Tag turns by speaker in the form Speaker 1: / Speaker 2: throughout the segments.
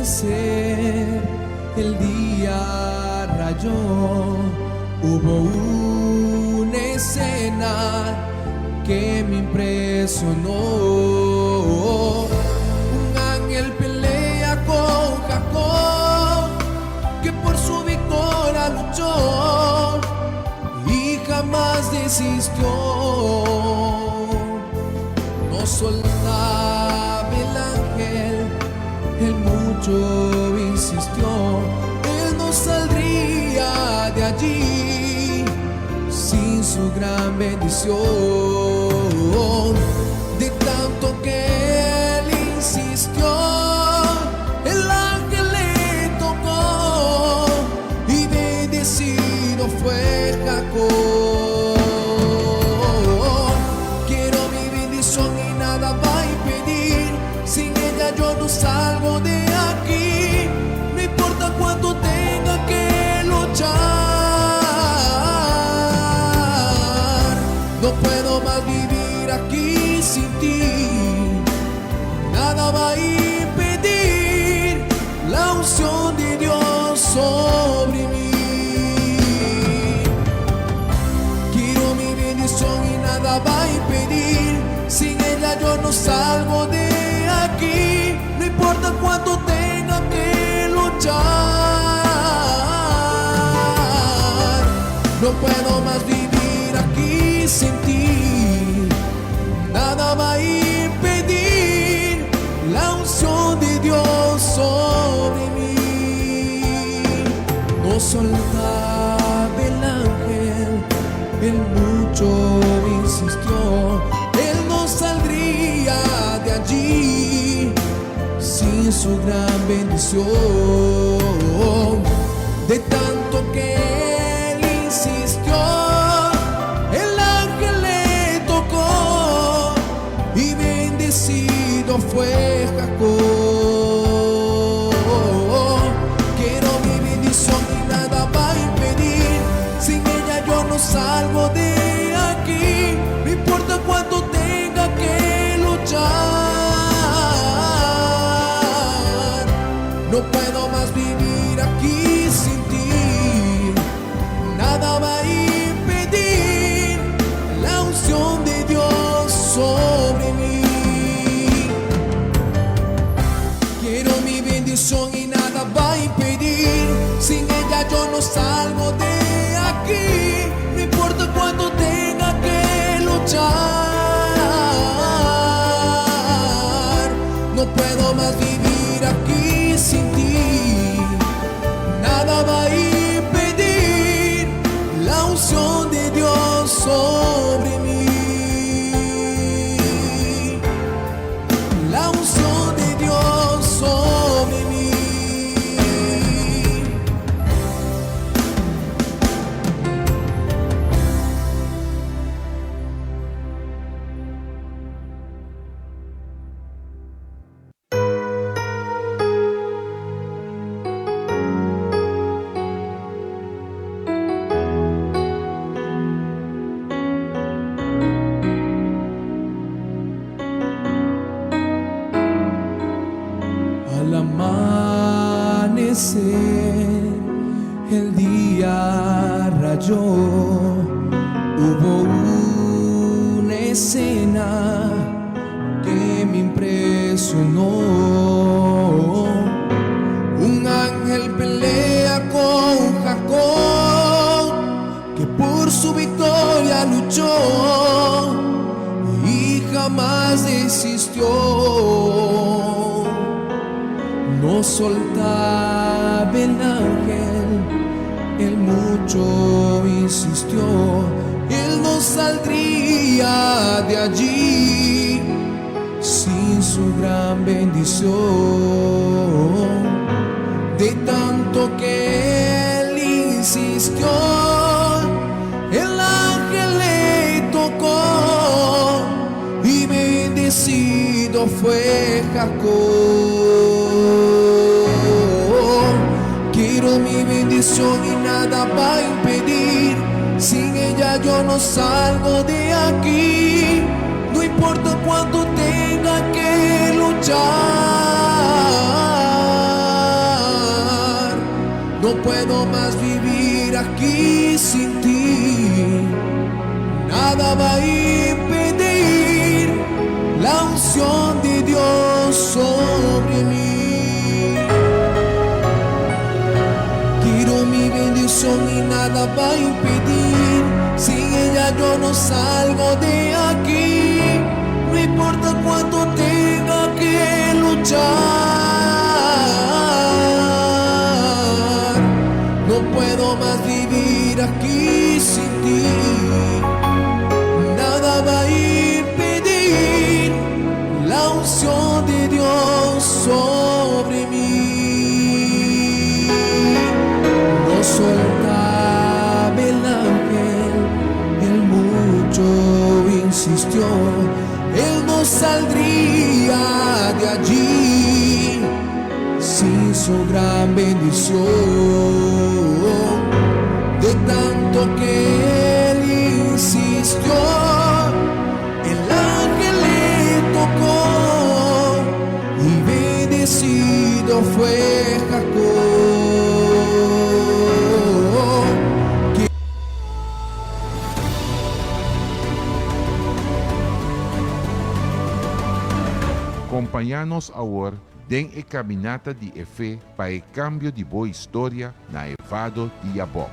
Speaker 1: Amanecer, el día rayó, hubo una escena que me impresionó. Un ángel pelea con Jacob, que por su victoria luchó y jamás desistió. No soltaba el ángel, él mucho insistió, él no saldría de allí sin su gran bendición. De tanto que él insistió, el ángel le tocó y bendecido fue Jacob. Quiero mi bendición y nada va a impedir. Sin ella yo no salgo de aquí. No importa cuánto tenga que luchar. No puedo más vivir aquí sin ti. Nada va a impedir la unción de Dios sobre mí. Quiero mi bendición y nada va a impedir. Sin ella yo no salgo de aquí. No importa cuánto tenga que luchar. No puedo más vivir aquí sin ti. Nada va a impedir la unción de Dios sobre mí. No soltaba el ángel, él mucho insistió, él no saldría de allí sin su gran bendición. De tanto que él insistió, el ángel le tocó y bendecido fue Jacob. Quiero mi bendición y nada va a impedir. Sin ella yo no salgo de aquí. No importa cuánto tenga que luchar. No puedo más vivir aquí sin ti. Nada va a impedir la unción de Dios sobre mí. Quiero mi bendición y nada va a impedir. Sin ella yo no salgo de aquí. No importa cuánto tenga que luchar. No puedo más vivir aquí sin ti. Nada va a impedir la unción de Dios sobre mí. La unción de Dios sobre mí. Al amanecer, el día rayó, hubo una escena que me impresionó. Un ángel pelea con Jacob, que por su victoria luchó y jamás desistió. No soltaba el ángel, él mucho insistió, él no saldría de allí sin su gran bendición. De tanto que él insistió, el ángel le tocó y bendecido fue Jacob. Quiero mi bendición y nada va a impedir. Sin ella yo no salgo de aquí. No importa cuánto tenga que luchar. No puedo mas vivir aquí sin ti. Nada va a impedir la unción de Dios sobre mí. Quiero mi bendición y nada va a impedir. Sin ella yo no salgo de aquí. No importa cuánto tenga que luchar. No puedo más vivir aquí sin ti. Nada va a impedir la unción de Dios sobre mí. No soltaba el ángel, él mucho insistió, él no saldría de allí sin su gran bendición. De tanto que él insistió, el ángel le tocó y bendecido fue Jacob.
Speaker 2: Kompañá nos awor den e kaminata di e fe pa e kambio di bo historia na e vado di Yabok.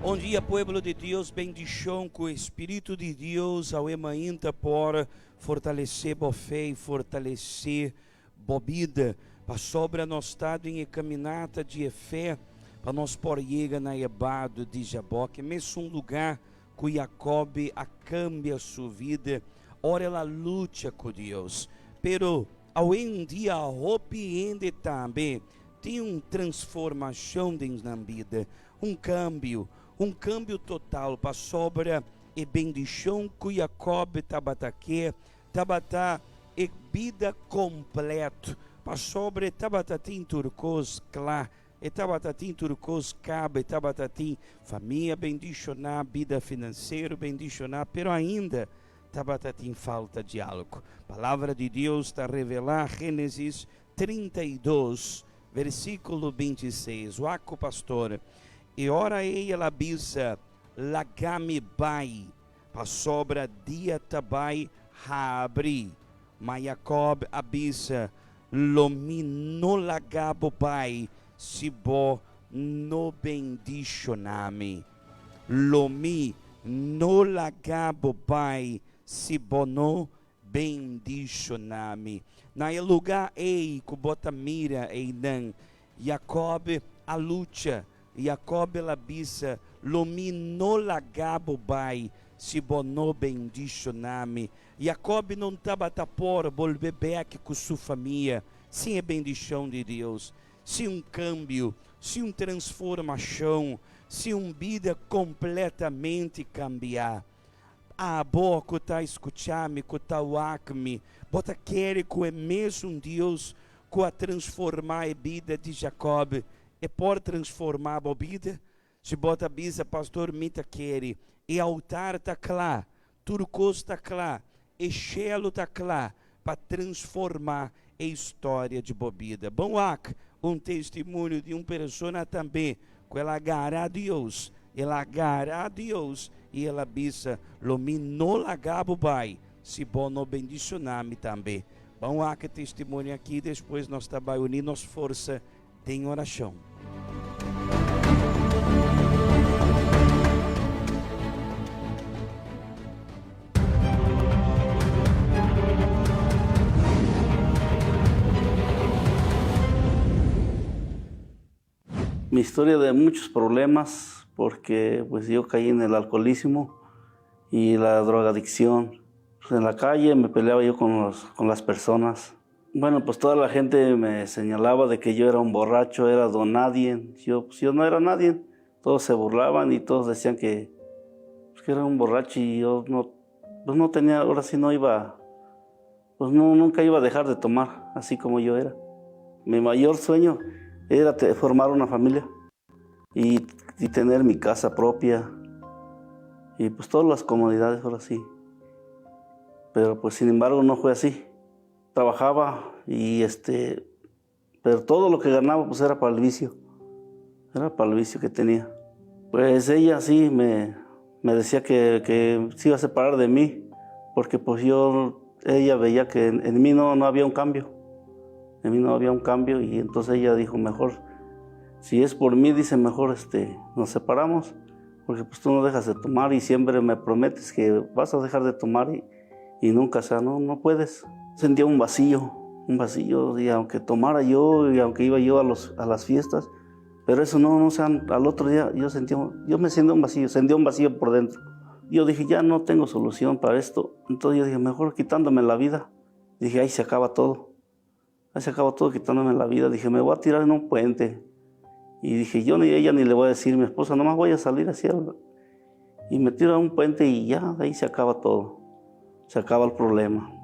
Speaker 3: Bon dia pueblo di Dios bendicion cu e Spiritu di Dios awe mainta por fortalece bo fe y fortalece bo bida pasobra nos ta den e caminata di e fe pa nos por yega na e bado di Jaboc e mesun lugar cu Jacob a cambia su vida ora el a lucha cu Dios. Pero awendia hopi hende tambe tin un transformacion den nan bida, un cambio, un cambio total pasobra e bendicion cu Jacob tabata ke tabata e bida completo, pasobra e tabata tin tur cos cla. E tabata tin tur kos kaba, e tabata tin famia bendishoná, bida finansero bendishoná, pero ainda tabata tin falta di algu. Palabra di Dios ta revelá Génesis 32, versíkulo 26. Wak ku pastor, E ora ei el a bisa, Laga mi bai, pasobra dia ta bai habri. Ma Jakòb a bisa, Lo mi no laga bo bai si bo no bendishoná mi. Lo mi no laga bo bai si bo no bendishoná mi. Na e lugá ei ku bo ta mira einan, Jakòb a lucha. Jakòb el a bisa, Lo mi no laga bo bai si bo no bendishoná mi. Jacob no tabata por bolbe bek ku su famia sin e bendishon di Dios, sin un kambio, sin un transformashon, sin un bida kompletamente kambiá. Abo ku ta skucha mi, ku ta wak mi, bo ta kere ku e mesun Dios ku a transformá e bida di Jacob e por transformá bo bida? Si bo ta bisa, Pastor, mi ta kere, e altar ta kla, tur kos ta kla, e shelu ta kla pa transformá e historia di bo bida. Bon wak un testimonio di un persona tambe ku el a gara Dios, el a gara Dios i el a bisa, Lo mi no laga bo bai si bo no bendishoná mi tambe. Ban wak e testimonio aki, despues nos ta bai uní nos forsa den orashon.
Speaker 4: Mi historia de muchos problemas porque pues yo caí en el alcoholismo y la drogadicción. Pues en la calle me peleaba yo con, los, con las personas. Bueno, pues toda la gente me señalaba de que yo era un borracho, era don nadie. Yo, pues yo no era nadie. Todos se burlaban y todos decían que, pues, que era un borracho y yo no, pues no tenía, ahora sí no iba, pues no, nunca iba a dejar de tomar, así como yo era. Mi mayor sueño era formar una familia y, y tener mi casa propia. Y pues todas las comodidades ahora sí. Pero pues sin embargo no fue así. Trabajaba y pero todo lo que ganaba pues era para el vicio. Era para el vicio que tenía. Pues ella sí me decía que se iba a separar de mí, porque pues ella veía que en mí no había un cambio. En mí no había un cambio y entonces ella dijo, mejor, si es por mí, dice, mejor nos separamos, porque pues tú no dejas de tomar y siempre me prometes que vas a dejar de tomar y nunca, no puedes. Sentía un vacío, un vacío, y aunque tomara yo y aunque iba yo a las fiestas, pero eso no, no, o sea, al otro día yo sentía, yo me sentía un vacío, sentía un vacío por dentro. Yo dije, ya no tengo solución para esto. Entonces yo dije, mejor quitándome la vida. Dije, ahí se acaba todo. Ahí se acaba todo quitándome la vida. Dije, me voy a tirar en un puente. Y dije, yo ni ella ni le voy a decir a mi esposa, nomás voy a salir así. Y me tiro a un puente y ya, de ahí se acaba todo. Se acaba el problema.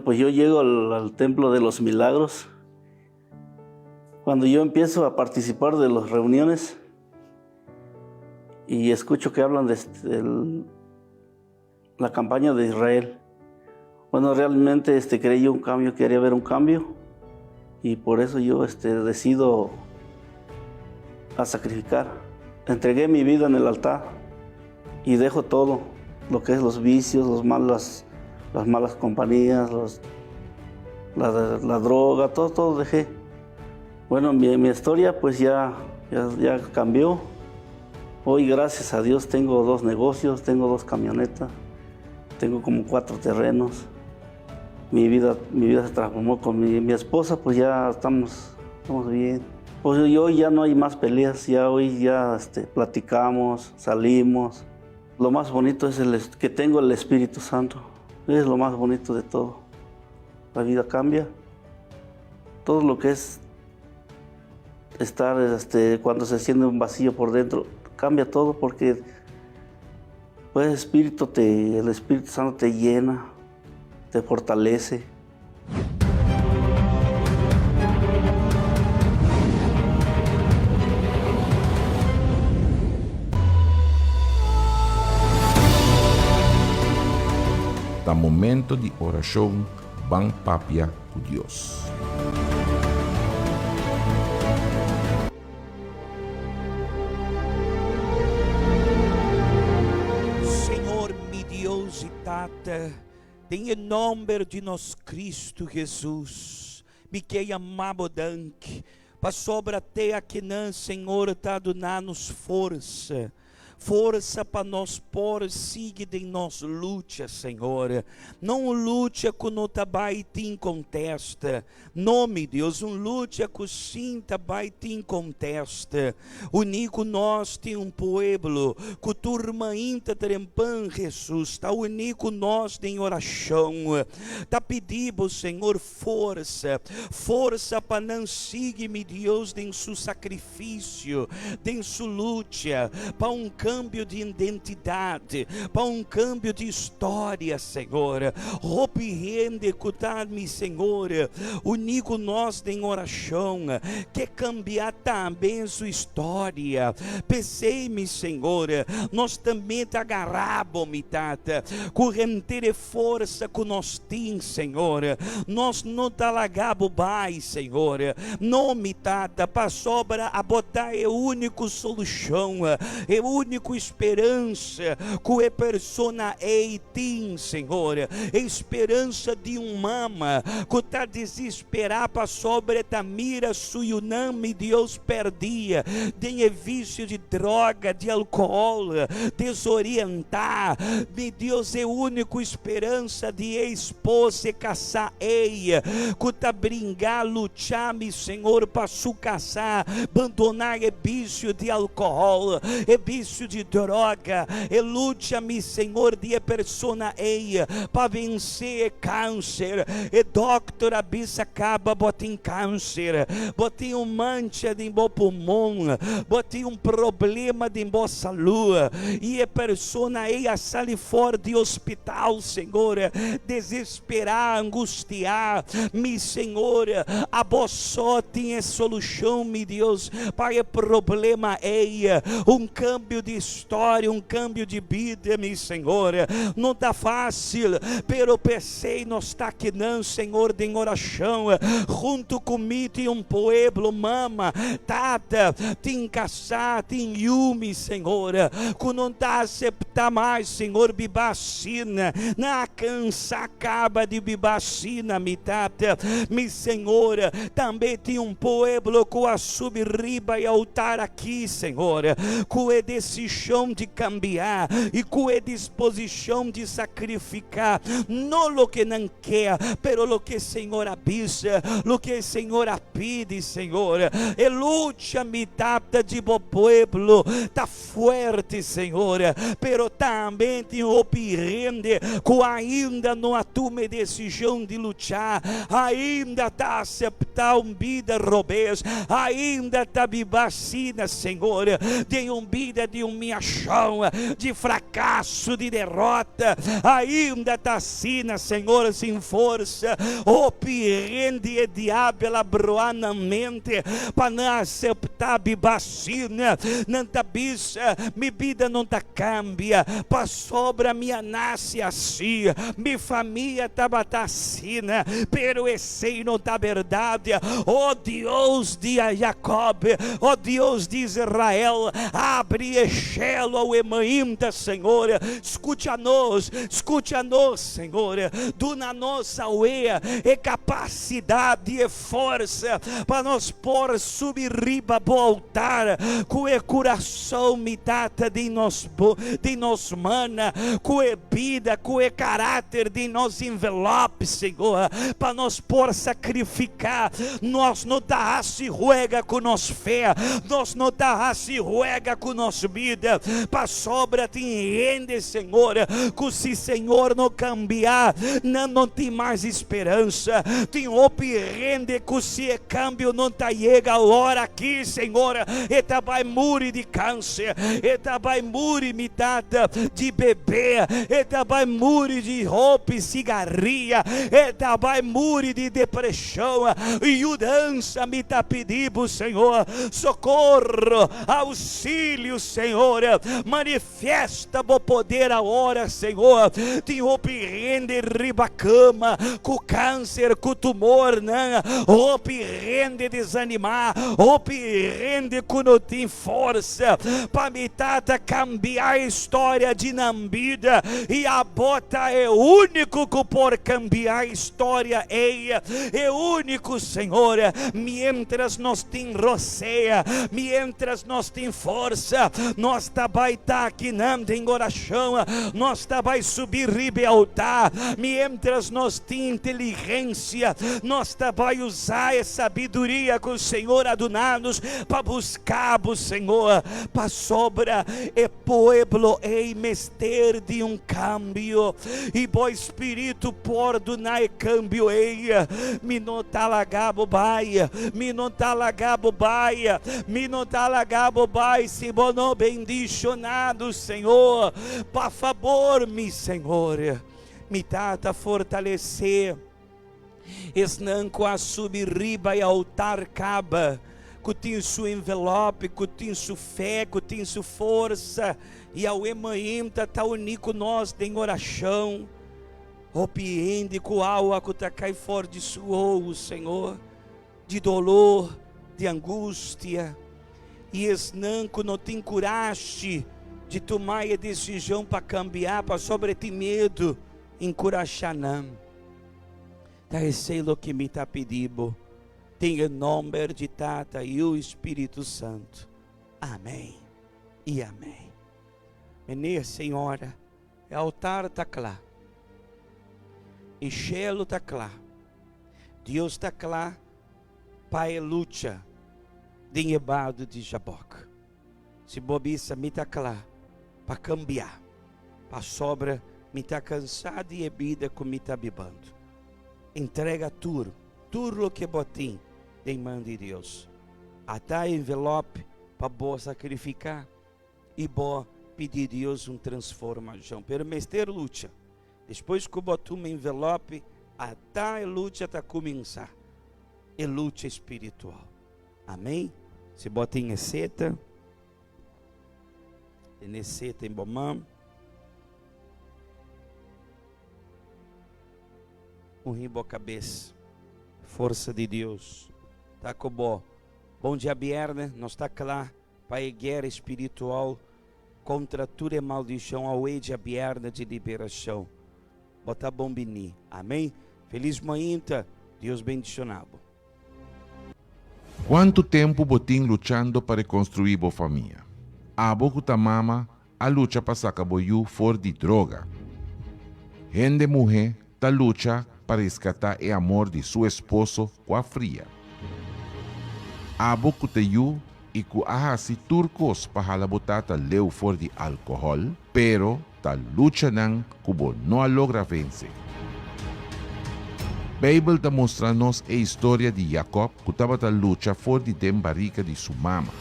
Speaker 4: Yo llego al Templo de los Milagros. Cuando yo empiezo a participar de las reuniones y escucho que hablan de la campaña de Israel. Realmente creí un cambio, quería ver un cambio y por eso yo decido a sacrificar. Entregué mi vida en el altar y dejo todo, lo que es los vicios, las malas compañías, la droga, todo dejé. Mi historia ya cambió. Hoy, gracias a Dios, tengo 2 negocios, tengo 2 camionetas, tengo como 4 terrenos. Mi vida se transformó con mi esposa, pues ya estamos bien. Y hoy ya no hay más peleas, ya hoy ya platicamos, salimos. Lo más bonito es que tengo el Espíritu Santo. Es lo más bonito de todo. La vida cambia. Todo lo que es estar, cuando se siente un vacío por dentro, cambia todo porque pues, el Espíritu Santo te llena, te fortalece.
Speaker 2: Ta momento di oracion, ban papia cu Dios.
Speaker 3: Señor, mi Dios y Tata, den e nomber di nos Cristo Jesus, mi ke yamabo danki, pasobra te akinan, Señor, ta duna nos forsa. Forsa pa nos por sigui den nos lucha, Señor. No lucha ku no ta bai tin kontesta. No, mi Dios, un lucha ku sí ta bai tin kontesta. Uni ku nos tin un pueblo, ku tur mainta trempan, Jesus, ta uni ku nos den orashon. Ta pidi, Señor, forsa, forsa pa nan sigui, mi Dios, den su sakrifisio, den su lucha, pa un kambio di identidat, pa un kambio di historia, Señor. Hopi hende ku ta, mi Señor, uni ku nos den orashon, ke kambia tambe su historia. P'esei, mi Señor, nos tambe ta gara Bo, mi Tata, ku henter forsa ku nos tin, Señor. Nos no ta laga Bo bai, Señor. No, mi Tata, pasobra Abo ta e úniko solushon, e úniko speransa ku e persona ei tin, Señor. E speransa di un mama ku ta desesperá pasobra ta mira su yunan, mi Dios, pèrdí den visio di droga, di alkohòl, desorientá. Mi Dios, e úniko speransa di esposa i kasá ei, ku ta bringa, lucha, mi Señor, pa su kasá, bandoná e visio di alkohòl, e visio. visio di droga, e lucha, mi Señor, di e persona ei pa vensé e kanser. E dòkter a bisa kaba, bo tin kanser, bo tin un mancha den bo pulmon, bo tin un problema den bo salú. I e persona ei a sali for di hospital, Señor, desesperá, angustiá. Mi Señor, abo so tin e solushon, mi Dios, pa e problema ei. Un kambio di storia, un kambio di bida, mi Señor. No ta fásil, pero p'esei nos ta akinan, Señor, den orashon. Huntu ku mi tin un pueblo, mama, tata, tin kasá, tin yu, mi Señor, ku no ta aseptá mas, Señor, biba asina. Nan a kansá kaba di biba asina, mi Tata, mi Señor. Tambe tin un pueblo ku a subi riba e altar aki, Señor, ku e desishon di kambia i ku e disposishon di sakrifiká, no loke nan ke, pero loke Señor a bisa, loke Señor a pidi, Señor. E lucha, mi Tata, di bo pueblo ta fuerte, Señor, pero tambe tin hopi hende ku ainda no a tuma e desishon di lucha, ainda ta aseptá un bida robes, ainda ta biba asina, Señor, den un bida di humiashon, di frakaso, di derota, ainda ta asina, Señor, sin forsa. Hopi hende e diabel a broá nan mente pa nan aseptá biba asina. Nan ta bisa, Mi bida no ta kambia pasobra mi a nase asi, mi famia tabata asina, pero esei no ta berdad. O Dios di Jacob, o Dios di Israel, abri e shelu awe mainta, Señor, skucha nos, skucha nos, Señor, duna nos awe e kapasidat i e forsa pa nos por subi riba bo altar ku e kurason, mi Tata, di nos di nos mana, ku e bida, ku e karakter di nos envelop, Señor, pa nos por sakrifiká. Nos no ta hasi huega ku nos fe, nos no ta hasi huega ku nos bida, pasobra tin hende, Señor, ku si Señor no kambia, nan no tin mas speransa. Tin hopi hende ku si e kambio no ta yega awor aki, Señor, e ta bai muri di kanser, e ta bai muri, mi Tata, di bebe, e ta bai muri di hopi sigaria, e ta bai muri di depreshon. Yudansa mi ta pidi bo, Señor, socorro, auxilio, Señor, Manifesta bo poder awor, Señor. Tin hopi hende riba cama cu cancer, cu tumornan, hopi hende desanima, hopi hende cu no tin forsa. Pa mi Tata cambia e storia di nan bida y abo ta e unico cu por cambia e storia ey, e unico, Señor. Mientras nos tin rosea, mientras nos tin forsa, nos ta bai ta akinan den orashon, nos ta bai subi riba e altar. Mientras nos tin inteligensia, nos ta bai usa e sabiduria ku Señor a duna nos pa buska bo, Señor, pasobra e pueblo ei mester di un kambio i bo Spiritu por duna e kambio ei. Mi no ta laga bo bai, mi no ta laga bo bai, mi no ta laga bo bai si bo no bendishoná nos, Señor. Pa fabor, mi Señor, mi Tata, fortalesé esnan ku a subi riba e altar kaba, ku tin su envelope, ku tin su fe, ku tin su forsa, i awe mainta ta uní ku nos den orashon. Hopi hende ku awa ku ta kai for di su owo, Señor, di dolor, di angustia, i esnan ku no tin kurashi di tuma e desishon pa kambia pasobra e tin medu, enkurashá nan. Ta esei loke mi ta pidi bo, den e nomber di Tata, Yu i Spiritu Santu. Amén i amén. Meneer, señora, e altar ta kla. E shelu ta kla. Dios ta kla pa e lucha den e badu di Jabok. Si bo bisa, Mi ta kla. pa kambia, pasobra mi ta kansá di e bida ku mi ta bibando. Entrega tur, tur loke bo tin den man di Dios. Ata e envelòp pa bo sakrifiká i bo pidi Dios un transformashon. Pero mester lucha. Despues ku bo tuma envelòp, ata e lucha ta kuminsá, e lucha spiritual. Amén? Si bo tin e seta, tene e seta den bo man. Ungi bo kabes. Forsa di Dios ta ku bo. Bon djabièrnè, nos ta kla pa e guera spiritual kontra tur e maldishon awe djabièrnè di liberashon. Bo ta bon bini. Amén. Felis mainta. Dios bendishona bo.
Speaker 2: Kuantu tempu bo tin luchando pa rekonstruí bo famia? Abo ku ta mama a lucha pa saka bo yu for di droga. Hende muhé ta lucha pa reskatá e amor di su esposo ku a fria. Abo ku ta yu i ku a hasi tur kos pa hala bo tata leu for di alkohòl, pero ta luchanan ku bo no a logra vense. Beibel ta mustra nos e historia di Jakòb ku tabata lucha for di den barika di su mama.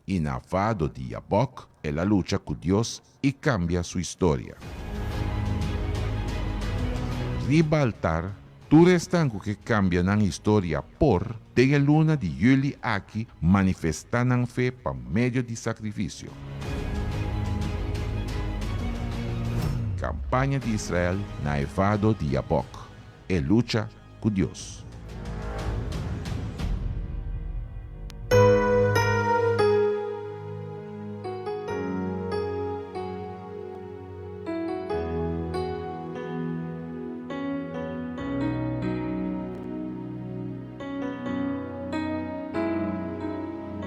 Speaker 2: I na vado di Jabòk el a lucha ku Dios i kambia su historia. Riba altar, tur esnan ku ke kambia nan historia por, den e luna di yüli aki, manifestá nan fe pa medio di sakrifisio. Kampaña di Israel na e vado di Jabòk, e lucha ku Dios.